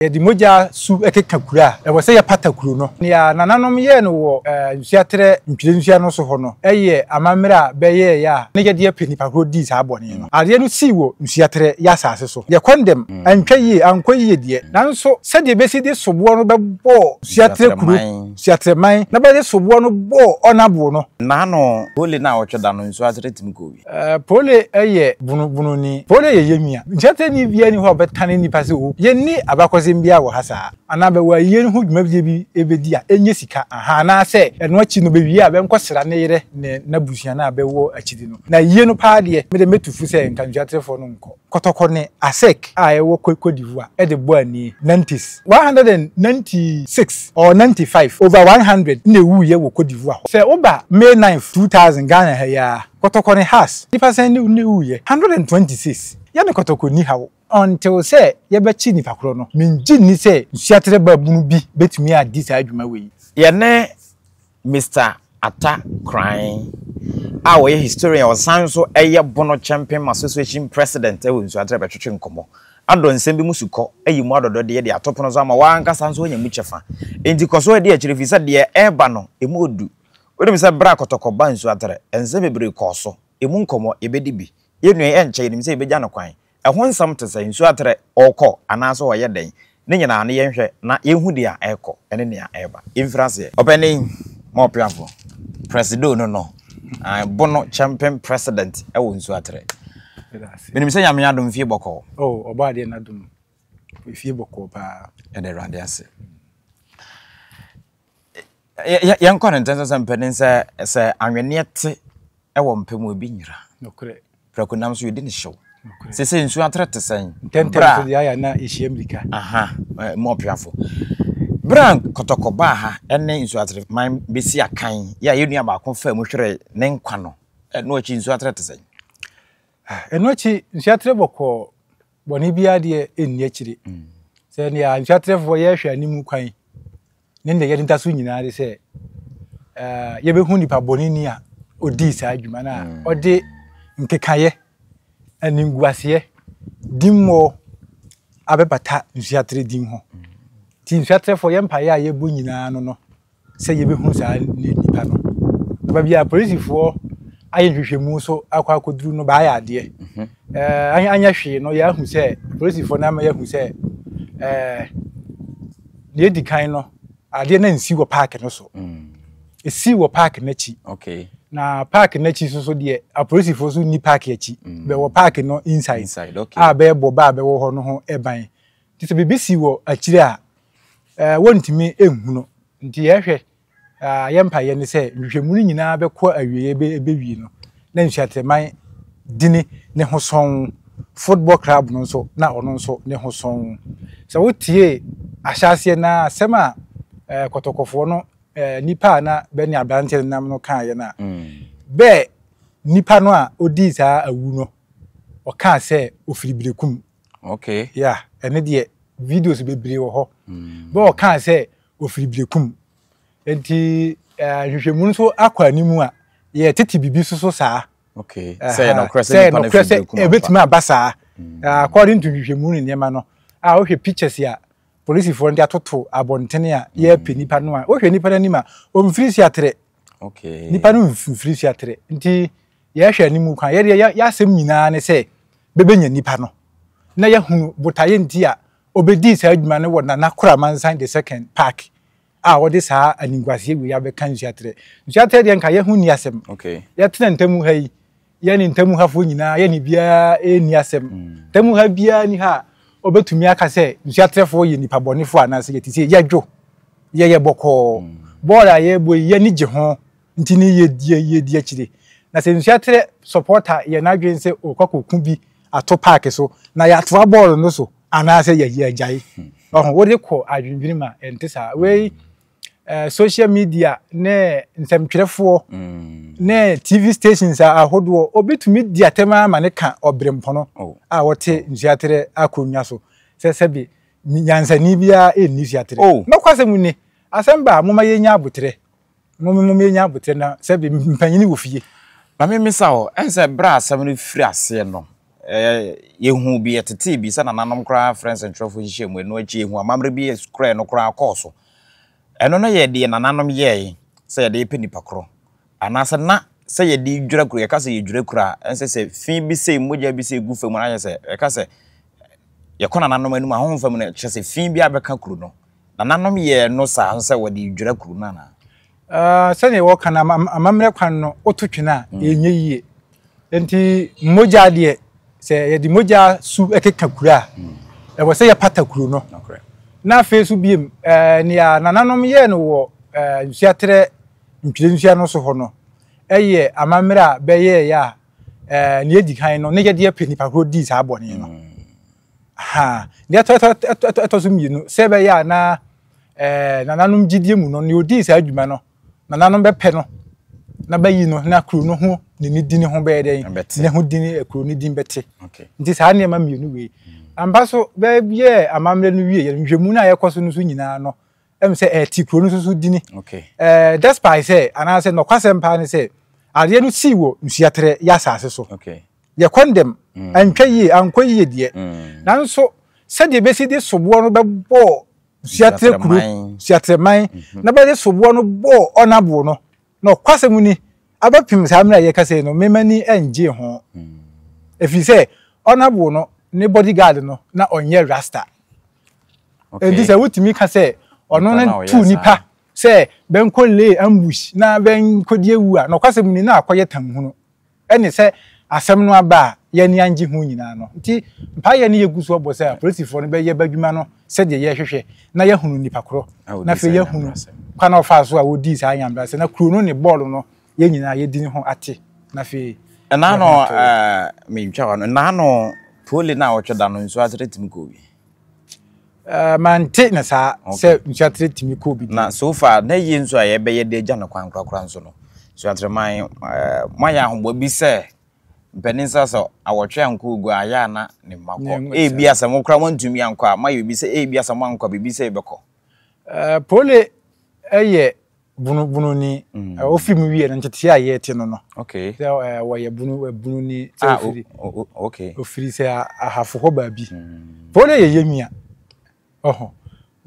Yɛde mogya su keka kuro a, ɛwɔ sɛ yɛpata kuro no. Nea nananom yɛɛ no wɔ Nsuaterɛ Ntwerɛnsua no so hɔ no yɛ amammerɛ a bɛyɛeɛ a na yɛde apɛ nnipa korɔ dii saa bɔne no. Adeɛ no sii wɔ Nsuaterɛ yɛ asase so. Yɛ kɔndɛm, antwa yie, ankɔ yie deɛ, nanso sɛdeɛ bɛsi de soboɔ no bɛbɔɔ Nsuaterɛ kuro, Nsuaterɛ man, na bɛde soboɔ no bɔɔ Ɔnaboɔ no. Naano, Pole naawɔtwe da no, Nsuaterɛ tumi kɔɔ bi. Pole yɛ bunu bununi. Pole yɛ yɛn nua. Nkyerɛkyerɛni biara nni hɔ a ɔbɛtane nnipa sɛ o, yɛnni abakɔsɛm biara wɔ ha saa. Anaa bɛwɔ ayie no ho dwumadie bi bɛdi a, ɛnyɛ sika. Ahaa, anaasɛ ɛno akyi no bɛwie a bɛnkɔsra ne yerɛ ne n'abusua no a bɛwɔ akyiri no. Na ayie no paa deɛ, me deɛ mɛtu fo sɛ nka nsuaterefoɔ no nkɔ. Kɔtɔkɔ ne Asec a ɛwɔ Cote d'Ivoire de bɔ ani, nantes. 196 or 95 over 100 na ɛwuiɛ wɔ Cote d'Ivoire hɔ. Sɛ woba May 9th, 2000 Ghana ha yi ara, Kɔtɔkɔ ne Hearts, nnipa sɛn ne wuiɛ? 126. Yɛne Kɔtɔkɔ nni haw. Until sɛ yɛbɛkye nipa korɔ no, mengye nni sɛ nsuaterɛ baabunu bi bɛtumi adi saa dwuma wei. Yɛne Mister Atta Kran a ɔyɛ historian a ɔsan nso yɛ Bono Kyɛmpem Association President wɔ Nsuaterɛ bɛtwetwe nkɔmmɔ, adɔ nsɛm bi mu sukɔ, ayi mu adɔdɔdeɛ de ato pono so ama w'ankasa nso woanya mu kyɛfa. Enti kɔ so di akyire ɛfiri sɛ deɛ ɛreba no, ɛmu ɔdu. Wonim sɛ berɛ a kɔtɔkɔ baa Nsuaterɛ, nsɛm bebree kɔɔ so. Ɛmu nkɔmmɔ, yɛbɛdi bi. Yɛn nua yi, ɛnkyɛ yɛnim sɛ yɛbɛgya no kwan. Ɛho nsɛm te sɛ, nsuo atrɛ, ɔrekɔ anaasɛ ɔreyɛ dɛn, ne nyinaa no yɛnhwɛ na yɛnhu deɛ ɛrekɔ ne nea ɛreba. Yɛmfiri aseɛ. Ɔpanin Mɔɔpeafo, Presido no no, ae, Bono Kyɛmpem President wɔ nsuo atrɛ. Menim sɛ Nyame adom fie bɔkɔɔ. Oh, Ɔbɔadeɛ n'adom, efie bɔkɔɔ paa. Yɛda Awurade ase. Yɛnkɔ no ntɛm sɛ mpanin sɛ sɛ anwenneɛ te wɔ mpɛ mu ebi nyera. Nokorɛ. Prɛko nam so yɛdi ne hyew. Nokorɛ. Sese nsuo atrɛ te sɛn? Ntɛntɛm so deɛ ayɛ na yɛhyia mmirika. Aha, mu ɔpeafo. Berɛ a kɔtɔkɔ baa ha ne nsuatere man bɛsi akan yɛ a yɛn nua baako faa mu hweree ne nkwa no, ɛno akyi nsuo atrɛ te sɛn? Ɛno akyi nsuatere bɔkɔɔ bɔne biara deɛ ɛnni akyire. Sɛ nea nsuaterɛfoɔ yɛhwɛ anim kwan ne nea yɛde ntaso nyinaa de sɛ yɛbɛhu nipa bɔneni a ɔdii saa adwuma no a mm. ɔde nkekayɛ animguaseɛ dimmɔɔ abɛbata nsuaterɛ din ho nti nsuaterɛfoɔ yɛ mpaeɛ a yɛbɔ nyinaa no no sɛ yɛbɛhu saa nipa no na baabi a polisifoɔ ayɛ nhwehwɛmu so akɔ akɔduru no baayɛ adeɛ mhm. ɛɛ anyɛ hwee no yɛahu sɛ polisifoɔ no ama yɛahu sɛ ɛɛ Nea edi kan no, adeɛ no ansi wɔ paake no so. Esii wɔ paake no akyi. Okay. Na paake no akyi nso so deɛ, apolisifoɔ nso nni paake akyi. Mm. Bɛwɔ paake no inside. Inside, okay. A bɛbɔ ba a bɛwɔ hɔ no ho ban. Nti sɛ biribi si wɔ akyire a, ɛɛ wɔntumi nhu no. Nti yɛhwɛ Yɛn mpaeɛ ne sɛ nhwehwɛmu no nyinaa bɛkɔ awieɛ bɛwie no na Nsuatreman dini ne ho sɔnn, football club no nso na ɔno nso ne ho sɔnn. Sɛ wotie ahyɛaseɛ no ara asɛm a kɔtɔkɔfoɔ no nipa a na bɛ ne aberanteɛ no nam no kaeɛ no a, bɛ nipa no a ɔdii saa awu no ɔkaa sɛ ɔfiri Berekum. Okay. Yeah, ɛne deɛ videos bebree wɔ hɔ. Bɛ ɔkaa sɛ Wɔfiri Berekum. Nti nhwehwɛmu nso akɔ anim a, yɛtete biribi nso so saa. Okay. Sɛ yɛ nokorɛ sɛ nipa no firi Berekum ampa. Ɛbɛtumi aba saa. Mm. According to nhwehwɛmu ne nneɛma no, a wohwɛ pictures a polisifoɔ no de atoto abɔntene a yɛrepɛ mm. nipa no a, wohwɛ nipa no anim a, ɔmfiri suaterɛ. Okay. Nipa no mfiri suaterɛ. Nti yɛhwɛ anim kwan. Yɛdeɛ yɛasɛm nyinaa ne sɛ bɛbɛnya nipa no na yɛahunu botaeɛ nti a Obedii saa dwuma no wɔ Nana Koramansan the Second Park a wɔde saa animguaseɛ wei abɛka Nsuaterɛ. Nsuaterɛ deɛ nka yɛho nni asɛm. Okay. Yɛtena ntamu ha yi, yɛne ntamu hafoɔ nyinaa yɛne biara nni asɛm. Mm. Ntamu ha biara ni ha a ɔbɛtumi aka sɛ Nsuaterɛfoɔ yɛ nipa bɔnefoɔ anaasɛ yɛte sɛ yɛdwo, yɛyɛ bɔkɔɔ. Mm. Bɔɔl a yɛbɔ yi yɛni gye ho nti ne yɛdi yɛdi akyire. Na sɛ Nsuaterɛ supporter yɛ n'adwene sɛ ɔkɔ akɔku bi ato park so na yɛatoa bɔɔl no so anaasɛ yɛagyae. Ɔho wode kɔ adwendwene mu a ɛnte saa. Wei eh, social media ne nsɛmtwerɛfoɔ mm. ne TV stations ahodoɔ obi tumi di atɛm ara ma ne ka ɔberempɔno oh. a wɔte nsuaterɛ akonnwa so sɛ sɛbi nyansani biara ɛnni suaterɛ. Oh. Nokwasɛm ni asɛm ba a moma yɛnya aboterɛ moma yɛnya aboterɛ na sɛbi mpanyini wɔ fie. Ma memmisa wo, ɛnsɛ berɛ a asɛm no firi aseɛ no, Yɛhuu bi, yɛtetee bi sɛ nananom koraa frɛ nsɛntwerɛfoɔ hyehyɛɛ mu. Ɛno akyi yɛhuu amammerɛ bi a koraa ɛno koraa kɔɔ so. Ɛno no yɛ deɛ nananom yɛɛe sɛ yɛde repɛ nipa korɔ. Anaasɛ na sɛ yɛde redwira kuro, yɛka sɛ yɛdwira kuro a, ɛnsɛ sɛ fi bi sei, mogya bi sei gu fam, ayɛ sɛ yɛka sɛ yɛkɔ nananom anim a, honhom fam no, kyerɛ sɛ fi bi abɛka kuro no. Nananom yɛɛ no saa nso sɛ wɔde redwira kuro no anaa? Sɛdeɛ wɔka no, amammerɛ kwan no, woto twene a, ɛnyɛ yie. Nti mogya deɛ, sɛ yɛde mogya su keka kuro a, ɛwɔ sɛ yɛpata kuro no. Na afei nso biem, nea nananom yɛɛ no wɔ Nsuaterɛ Ntwerɛnsua no so hɔ no, ɛyɛ amammerɛ a bɛyɛeɛ a nea ɛdi kan no, ne yɛde apɛ nipa korɔ dii saa bɔne no. Ha, deɛ ɛtɔ so mmienu, sɛ ɛbɛyɛ a na nananom gyidie mu no, nea ɔdii saa adwuma no, nananom bɛpɛ no na bɛyi no na kuro no ho ne ne din ho bɛyɛ dɛn ne ho din eh, kuro no din bɛte nti saa nneɛma mmienu wei mm. ampa so bɛyɛ amammerɛ no wie yɛ nhwɛmu no a yɛkɔ so no so nyinaa no ɛm sɛ ɛte kuro no so so dini ɛɛ despite sɛ anaasɛ nɔkwasɛm paa ne sɛ adeɛ no sii wɔ nsuatrɛ yɛ asase so yɛ kɔndɛm mm. antwa yie ankɔ yie deɛ mm. nanso sɛdeɛ bɛsi de soboɔ no bɛbɔɔ Suaterɛ kuro, Suaterɛ man, mhm. na bɛde soboɔ no bɔɔ ɔnabo no. Na ɔkwasɛm ni, abɛpem saa mmerɛ a yɛkasa yi no, mema ni ngyee ho. Mm. Ɛfiri sɛ, ɔnabo no, ne bodyguard no, na ɔnyɛ rasta. Enti sɛ wotumi ka sɛ ɔno no tu nipa sɛ bɛnkɔ lay ambush na bɛnkɔdi awu a, na ɔkwasɛm ni na akɔyɛ tanhunu. Ɛne sɛ asɛm no aba a yɛn ani angye ho nyinaa no nti, mpaeɛ no yɛgu so bɔ sɛ apolisifoɔ no bɛyɛ b'adwuma no sɛdeɛ yɛhwehwɛ na yɛahunu nnipa korɔ na afei yɛahunu kwan a ɔfaa so a wɔdii saa nyambrasɛ na kuro no ne bɔɔlo no yɛn nyinaa yɛdi ne ho ate na afei Ɛna no mentwa wa no ɛna no pole no a wɔtwe da no nsuo atere tumi kɔ bi. Mante no saa sɛ nsuatere tumi kɔ obi Na so far na yie nso a yɛbɛyɛ de agya no kwan korakora nso no, nsuatere man moayɛ ahoboa bi sɛ mpanin nsa sɛ awɔtwe ankɔ ogu a ayɛ a na ne mma kɔ. Ebi a sɛ mo koraa moantumi ankɔ a moayɛ biribi sɛ ebi a sɛ moankɔ a biribi sɛ ebɛkɔ. Pole yɛ Bunu bununi. Mm. Ofiri mu wie no ntetee a yɛte no no. Okay. Sɛ wɔyɛ bunu bununi sɛ ah, ofiri. Okay. Ofiri sɛ ahafo hɔ baabi. Mm. Pole yɛ yɛ nua. Ɔho.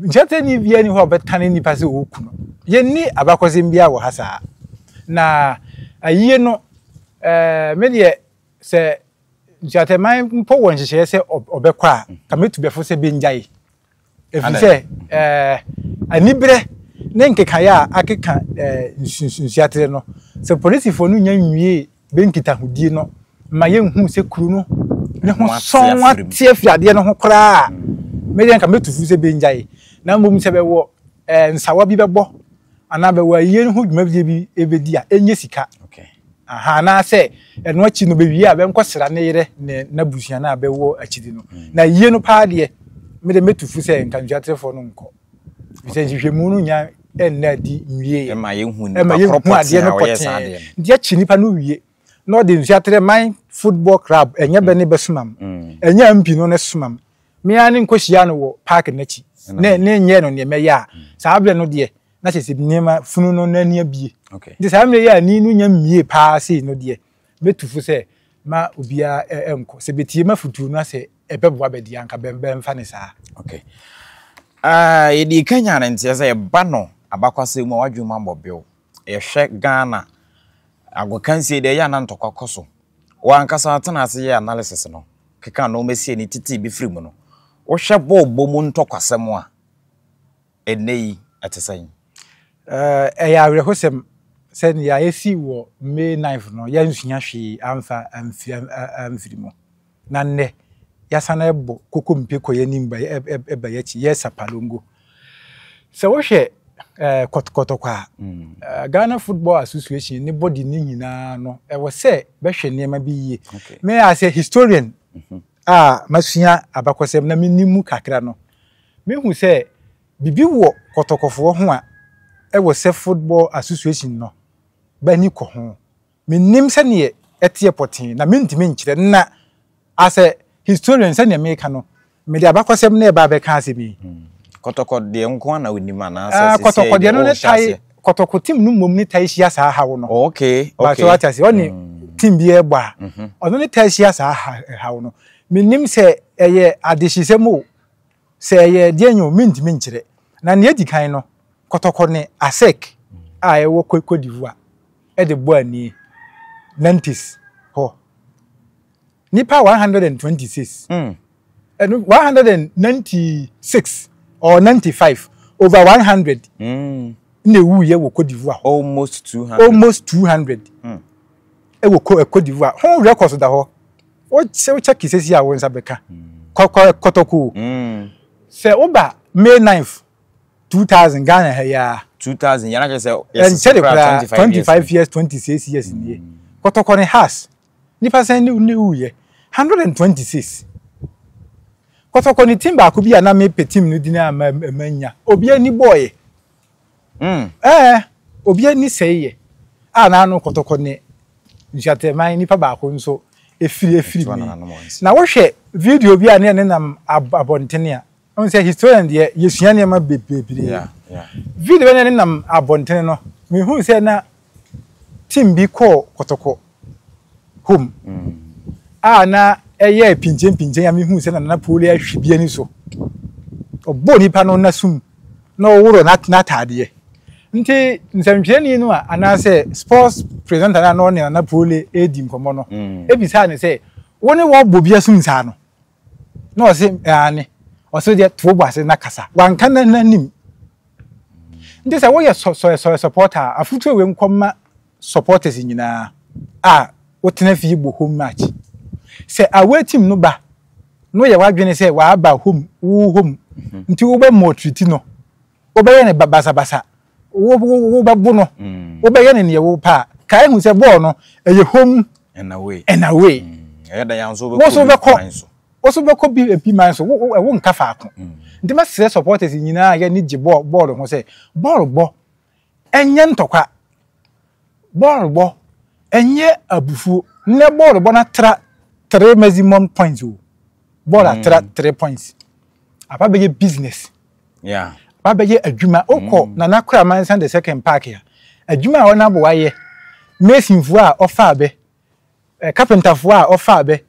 Nkyɛntɛni biara ni hɔ a ɔbɛtane nipa sɛ ɔku no. Yɛnni abakɔsɛm biara wɔ ha saa. Na ayie no ɛɛ me deɛ sɛ nsuatɛman mpo wɔ nhyehyɛeɛ sɛ ɔbɛkɔ a, ka mɛtu bɛfo sɛ bɛngyae. Ɛfiri sɛ aniberɛ ne nkekaeɛ a akeka nsuaterɛ no, sɛ polisifoɔ no nnya nwiee bɛ nkitahodie no ma yɛnhuu sɛ kuro no ne ho sɔn ate afiri adeɛ no ho koraa a, me deɛ nka mɛtu fo sɛ bɛngyae. Na mmom sɛ bɛwɔ nsawa bi bɛbɔ anaa bɛwɔ ayie no ho dwumadie bi bɛdi a, ɛnyɛ sika. Aha, anaasɛ ɛno akyi no bɛwie a bɛnkɔsra ne yerɛ ne n'abusua no a bɛwɔ akyiri no. Mm. Na yie no paa deɛ, mede mɛtu fo sɛ nka nsuaterefoɔ no nkɔ. Sɛ nhwehwɛmu no nya ɛnna adi nwie. Ɛma yɛhu adeɛ no pɔtee. Nti akyi nipa no wie na ɔde nsuaterɛ man football club ɛnyɛ bɛ ne bɛsomam. Mm. Ɛnyɛ MP no ne somam. Me ara ne nkɔhyia no wɔ park n'akyi. Ne ne nyɛ no neɛ mɛyɛ a. Mm. Saa berɛ no deɛ na kyerɛ sɛ nneɛma funu no n'ani abie nti saa mmerɛ yi a ani no nya mmie paa sei no deɛ mɛtu fo sɛ ma obiara nkɔ sɛ bɛtie m'afotuo no asɛ ɛbɛboa bɛdeɛ anka bɛmfa ne saa. Okay. Uh, yɛde ka nya no nteɛ sɛ yɛba no abakwasɛm mu a wadwene mu abɔ bew yɛhwɛ Ghana agokansie deɛ ɛyɛ ana ntɔkwa kɔ so wankasa atena ase yɛ analysis no keka nneɛma sie ne tete bi firi mu no wohwɛ bɔɔlbɔ mu ntɔkwasɛm a Ɛnnɛ yi, ɛte sɛn? Ɛyɛ awerɛhosɛm sɛ nea esii wɔ May 9th no, yɛansua hwee amfa amfiri mu. Na nnɛ, yɛasan rebɔ kokompe kɔ yɛn anim ba yɛn akyi, yɛresa palongo. Sɛ wohwɛ kɔtɔkɔ a, Ghana Football Association ne body no nyinaa no, ɛwɔ sɛ bɛhwɛ nneɛma bi yie. Me as a historian a masua abakɔsɛm na menim mu kakra no, Mehu sɛ biribi wɔ kɔtɔkɔfoɔ ho a ɛwɔ sɛ Football Association no b'ani kɔ ho. Mennim sɛdeɛ ɛteɛ pɔtee na mentumi nkyerɛ na as a historian sɛdeɛ meka no, mede abakɔsɛm na ɛba abɛka asɛm yi. Kɔtɔkɔ deɛ nko ara na wonim anaasɛ sesei deɛ Kɔtɔkɔ deɛ no ne tae, kɔtɔkɔ team no mmom ne tae hyia saa haw no. Oh, okay, okay. Bakyɛ wate aseɛ, ɔne mm. team bi ɛbɔ a, ɔno ne taa hyia saa haw no. Menim sɛ ɛyɛ adehyesɛm o, sɛ ɛyɛ deɛn o, mentumi nkyerɛ. Na nea edi kan no, Kɔtɔkɔ ne ASEC a ɛwɔ Cote d'Ivoire de bɔ ani Nantes hɔ. Nipa 126. Ɛno 196 or 95 over 100 na ewuiɛ wɔ Cote d'Ivoire hɔ. Almost 200. Almost 200 ɛwɔ Cote d'Ivoire. Ho records da hɔ. Wokyɛ kisesi a wo nsa bɛka. Kɔtɔkɔ. Sɛ woba May 9th 2000 Ghana ha yi ara. 2000 yɛn akyɛ sɛ yɛsisi koraa 25 years 26 years nie. Kɔtɔkɔ ne has nipa sɛn ne ne wuyɛ 126. Kɔtɔkɔ ne team baako bi a na mepɛ team no din a ma ma nya obi ani bɔɔyɛ. Ɛɛ obi ani sɛe yɛ a n'ano kɔtɔkɔ ne nsuatɛman nipa baako nso efiri efiri mu. Na wohwɛ video bi a ne nenam abɔntene a Wohu sɛ historian deɛ yɛsua nneɛma bebree. Video no nenam abɔntene no, mehuu sɛ na team bi kɔɔ kɔtɔkɔ home a na ɛyɛ pinkyen pinkyen a mehuu sɛ na Nana Pooley ahwe bi ani so. Ɔbɔɔ nipa no n'asum na ɔworɔ n'ataadeɛ. Nti nsɛntwerɛni no a anaasɛ sports presenter no a na ɔne Nana Pooley redi nkɔmmɔ no, ebisaa no sɛ, wo ne wɔbɔ bi asum saa no? Na ɔse aane. Ɔse deɛ to wo bo ase na kasa. Wanka na n'anim. Nti sɛ woyɛ sɔ sɔ sɔ supporter a, afotuo wei nkɔma supporters nyinaa a wotena fie bɔ home match. Sɛ away team no ba na woyɛ w'adwene sɛ waba home, wo home, nti wobɛ maltreat no, wobɛyɛ no basabasa, wo wo wobɛbo no, wobɛyɛ no neɛ wopɛ a, kae hu sɛ bɔɔl no ɛyɛ home and away. And away. Ɛyɛ dɛ yan so wobɛkɔ obi man so. Wo so wobɛkɔ bi ebi man so, wo wo nka faako. Nti mɛsrɛ supporters nyinaa yɛ ne gye bɔɔl bɔɔl ho sɛ bɔɔl bɔ ɛnyɛ ntɔkwa. Bɔɔl bɔ ɛnyɛ abufuo. Nnɛ bɔɔl bɔ no atra three maximum points o. Bɔɔl atra three points. Aba bɛyɛ business. Yeah. Aba bɛyɛ adwuma. Wokɔ mm. Nana Kora Mansa the second park a, adwuma a ɔnabo ayɛ, masonfoɔ a ɔfa abɛ, eh, carpenterfoɔ a ɔfa abɛ,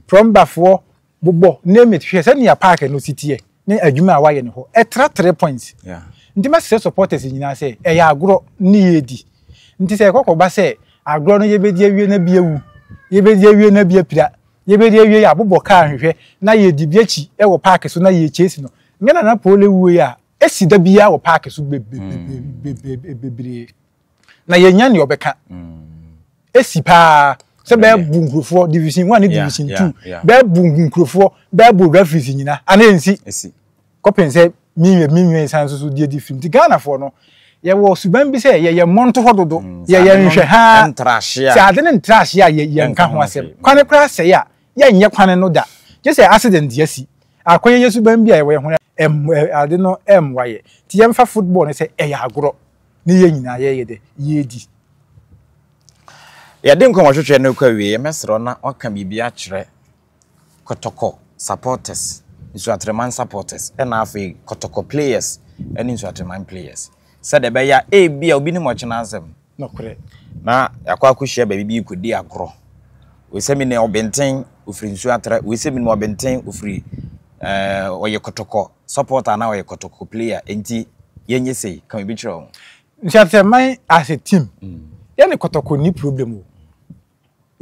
plumberfoɔ bobɔ, name it, hwɛ sɛnea park no si teɛ ne adwuma a wayɛ no hɔ. Ɛtra three points. Yeah. Nti mɛsrɛ supporters nyinaa sɛ ɛyɛ agorɔ ne yɛdi. Nti sɛ ɛkɔkɔba sɛ agorɔ no yɛbɛdi awie na bi awu, yɛbɛdi awie na bi apira, Yɛbɛdi awie yɛabobɔ kaa nhwehwɛ na yɛdi bi akyi wɔ paake so na yɛrekyesi no. Nyɛ Nana Poole wuo yi a ɛsi da biara wɔ paake so bebree na yɛnya nea ɔbɛka. Ɛsi paa sɛ bɛɛbu nkurofoɔ division one ne division two bɛɛbu nkurofoɔ bɛɛbu referees nyina ana ɛnsi kɔpem sɛ me me nua san nso so di adi firi nti Ghanafoɔ no yɛwɔ suban bi sɛ yɛyɛ mmɔnto hɔ dodo yɛyɛ nhwɛ haa sɛ ade no ntra ahye a yɛnka ho asɛm kwane koraa sɛe a yɛnyɛ kwane no da gye sɛ accident asi akɔyɛ yɛ suban bi a yɛwɔ yɛ ho ade no ɛmmoa yɛ nti yɛmfa football no sɛ ɛyɛ agorɔ ne yɛ nyinaa yɛyɛ dɛ yɛdi. Yɛde nkɔmmɔtwetwe no rekɔ awie, mɛsrɛ na waka biribi akyerɛ Kɔtɔkɔ supporters, Nsuatreman supporters ɛna afei Kɔtɔkɔ players ɛne Nsuatreman players sɛdeɛ ɛbɛyɛ a ebia obi nim ɔkyena asɛm. Nokorɛ. Na yɛakɔ akɔhyia baabi bi rekɔdi agorɔ. Wei sɛ menim Ɔbenten ɔfiri Nsuatrɛ, wei sɛ menim Ɔbenten ɔfiri ɛɛ ɔyɛ Kɔtɔkɔ supporter anaa ɔyɛ Kɔtɔkɔ player enti yɛnyɛ sei, ka biribi kyerɛ wɔn. Nsuatreman as a team, yɛne Kɔtɔkɔ nni problem o.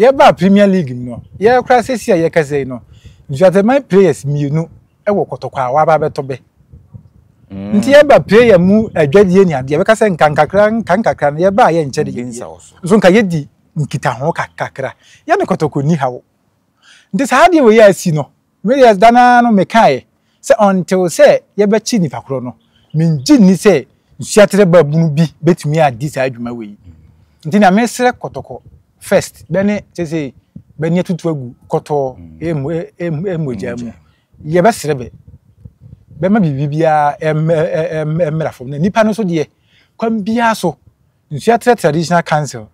Yɛbaa Premier League mu no, yɛ koraa seesei a yɛkasa yi no, Nsuateman players mmienu wɔ kɔtɔkɔ a wɔaba abɛtɔ bɛ. Mm. Nti yɛba player mu adwadie ne adeɛ, bɛka sɛ nka nkakra nka nkakra no yɛbaa yɛnkyɛ de yɛdeɛ. Nso nka yɛdi nkitaho kakra. Yɛne kɔtɔkɔ nni haw. Nti saa adeɛ wei a asi no, Me deɛ da no ara no mekaeɛ sɛ until sɛ yɛbɛkye nipa korɔ no, mengye nni sɛ nsuaterɛ babunu bi bɛtumi adi saa adwuma wei. Nti na mesrɛ kɔtɔkɔ first bɛne sesei bɛne atutu agu kɔtɔɔ mmogyaa mu. Yɛbɛsrɛ bɛ bɛma biribi biara mmra fam. Na nipa no nso deɛ kwan biara so Nsuaterɛ Traditional Council,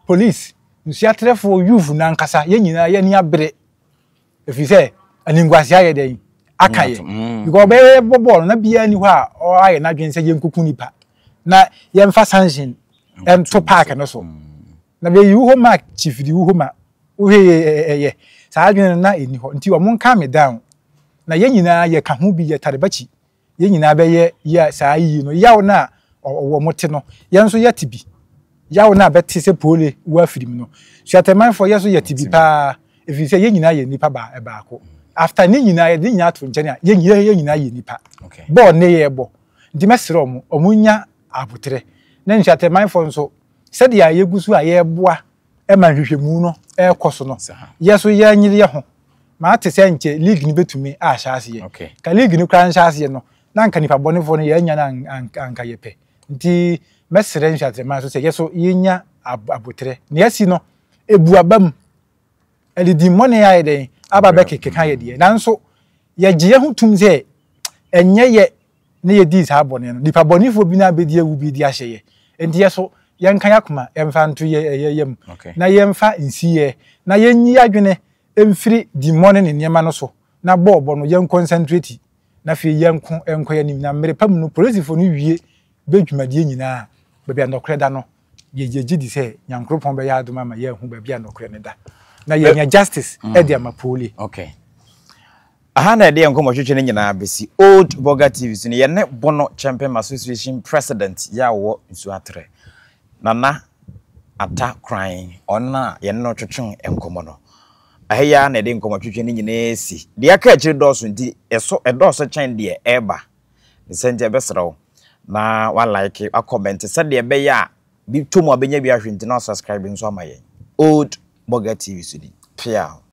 police, nsuaterɛfoɔ youth no ankasa yɛn nyinaa yɛn ani abere ɛfiri sɛ animguase ayɛ dɛn aka yɛ mm. because ɔbɛyɛ bɔ bɔɔl no na biara ni hɔ a ɔayɛ n'adwene sɛ yɛnkuku nipa na yɛmfa sanction ɛnto park no so mm. na bɛyi wo hɔ ma chief di wo hɔ ma. Wohwɛ yie ɛyɛ. Saa adwene no na ɛnni hɔ. Nti wɔn calm down. Na yɛn nyinaa yɛka ho bi, yɛtare bakyi. Yɛn nyinaa bɛyɛ yɛ saa yie no. Yaw no a wɔn te no, yɛn nso yɛte bi. Yaw no a bɛte sɛ poole wɔ afiri mu no, Suatemanfoɔ yɛn nso yɛte bi paa. Ɛfiri sɛ yɛn nyinaa yɛ nnipa baako. After ne nyinaa, yɛde ne nyinaa to nkyɛn a, yɛn nyinaa yɛ nnipa. Bɔɔl ne yɛrebɔ. Nti mɛsrɛ wɔn, wɔn nya aboterɛ. Na Nsuatemanfoɔ nso, sɛdeɛ yɛgu so a yɛreboa ma nhwehwɛmu no rekɔ so no, yɛ so yɛnyere yɛ ho. Mate sɛ nkyɛ league no bɛtumi ahyɛ aseɛ. Ka league no koraa nhyɛ aseɛ no, na anka nipa bɔnefoɔ no yɛanya no anka yɛpɛ. Nti mɛsrɛ Nsuateman so sɛ yɛ so yɛnya aboterɛ. Nea asi no, ɛbu aba mu. Adidimmɔne ayɛ dɛn aba bɛkekeka yɛ deɛ. Nanso yɛgye yɛ ho tom sɛ ɛnyɛ yɛ na yɛdii saa bɔne no. Nipa bɔnefoɔ bi na abɛdi awu bi de ahyɛ yɛ. Enti yɛ so, yɛnka yɛn akoma mfa nto yɛ yɛ yam, na yɛmfa nsi yɛ, na yɛnyi adwene mfiri dimmɔne ne nneɛma no so, na bɔɔlbɔ no yɛn kɔnsɛntreti, na afei yɛnko nkɔ yɛn anim. Na mmere pa mu no, polisifoɔ no wie bɛ dwumadie nyinaa a, baabi a nɔkorɛ da no, yɛ yɛgye di sɛ Nyankoropɔn bɛyɛ adom ama yɛahu baabi a nɔkorɛ no da, na yɛanya justice de ama Pooley. Okay. Aha na yɛde yɛn nkɔmmɔtwetwe no nyinaa bɛsi. Old Burger TV so no, yɛne Bono Kyɛmpem Association President yɛ a ɔwɔ Nsuaterɛ, Nana Atta Koran, ɔno na yɛne no twetwe nkɔmmɔ no. Ɛha yi ara na yɛde nkɔmmɔtwetwe no nyinaa si. Deɛ aka akyiri dɔɔso nti, ɛso ɛdɔɔso kyɛn deɛ ɛreba. Ne sɛ nti ɛbɛsrɛ wo na wa like, wa comment sɛdeɛ ɛbɛyɛ a bi tɔ mu a bɛnya bi ahwɛ nti na wa subscribe nso ama yɛn. Old Burger TV so ni. Peaw!